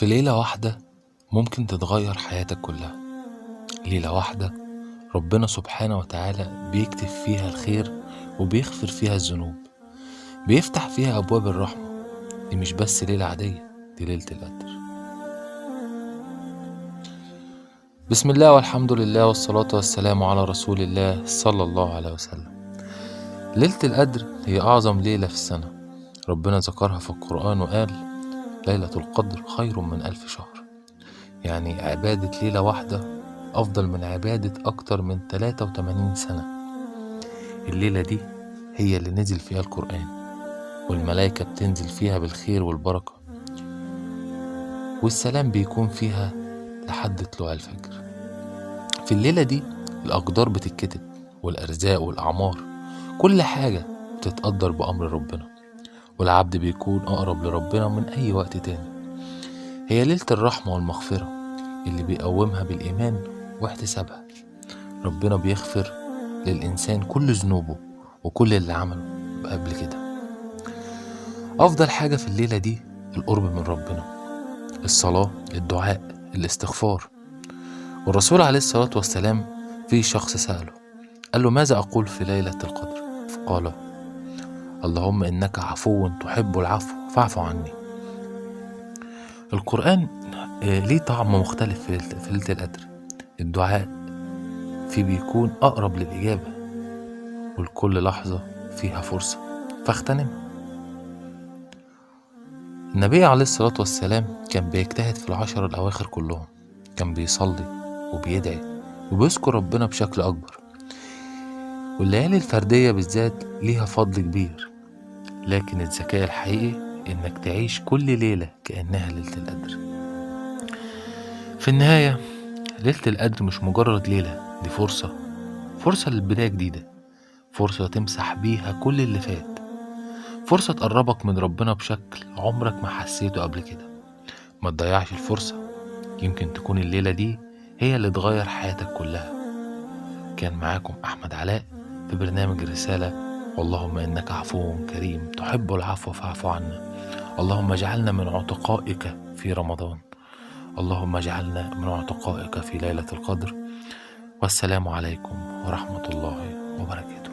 في ليلة واحدة ممكن تتغير حياتك كلها. ليلة واحدة ربنا سبحانه وتعالى بيكتب فيها الخير وبيغفر فيها الذنوب، بيفتح فيها أبواب الرحمة. دي مش بس ليلة عادية، دي ليلة القدر. بسم الله والحمد لله والصلاة والسلام على رسول الله صلى الله عليه وسلم. ليلة القدر هي أعظم ليلة في السنة. ربنا ذكرها في القرآن وقال ليلة القدر خير من 1000 شهر. يعني عبادة ليلة واحدة أفضل من عبادة أكتر من 83 سنة. الليلة دي هي اللي نزل فيها القرآن، والملائكة بتنزل فيها بالخير والبركة، والسلام بيكون فيها لحد طلوع الفجر. في الليلة دي الأقدار بتتكتب، والأرزاق والأعمار، كل حاجة بتتقدر بأمر ربنا، والعبد بيكون أقرب لربنا من أي وقت تاني. هي ليلة الرحمة والمغفرة اللي بيقومها بالإيمان واحتسابها. ربنا بيغفر للإنسان كل ذنوبه وكل اللي عمله قبل كده. أفضل حاجة في الليلة دي القرب من ربنا، الصلاة، الدعاء، الاستغفار. والرسول عليه الصلاة والسلام في شخص سأله قال له ماذا أقول في ليلة القدر؟ فقال اللهم إنك عفو تحب العفو فاعف عني. القرآن ليه طعم مختلف في ليلة القدر. الدعاء فيه بيكون أقرب للإجابة، ولكل لحظة فيها فرصة فاغتنمها. النبي عليه الصلاة والسلام كان بيجتهد في 10 الأواخر كلهم، كان بيصلي وبيدعي وبيذكر ربنا بشكل أكبر. والليالي الفردية بالذات ليها فضل كبير، لكن الذكاء الحقيقي إنك تعيش كل ليلة كأنها ليلة القدر. في النهاية ليلة القدر مش مجرد ليلة، دي فرصة، فرصة للبداية جديدة، فرصة تمسح بيها كل اللي فات، فرصة تقربك من ربنا بشكل عمرك ما حسيته قبل كده. ما تضيعش الفرصة، يمكن تكون الليلة دي هي اللي تغير حياتك كلها. كان معاكم أحمد علاء في برنامج الرسالة. اللهم إنك عفو كريم تحب العفو فاعف عنا. اللهم اجعلنا من عتقائك في رمضان، اللهم اجعلنا من عتقائك في ليلة القدر. والسلام عليكم ورحمة الله وبركاته.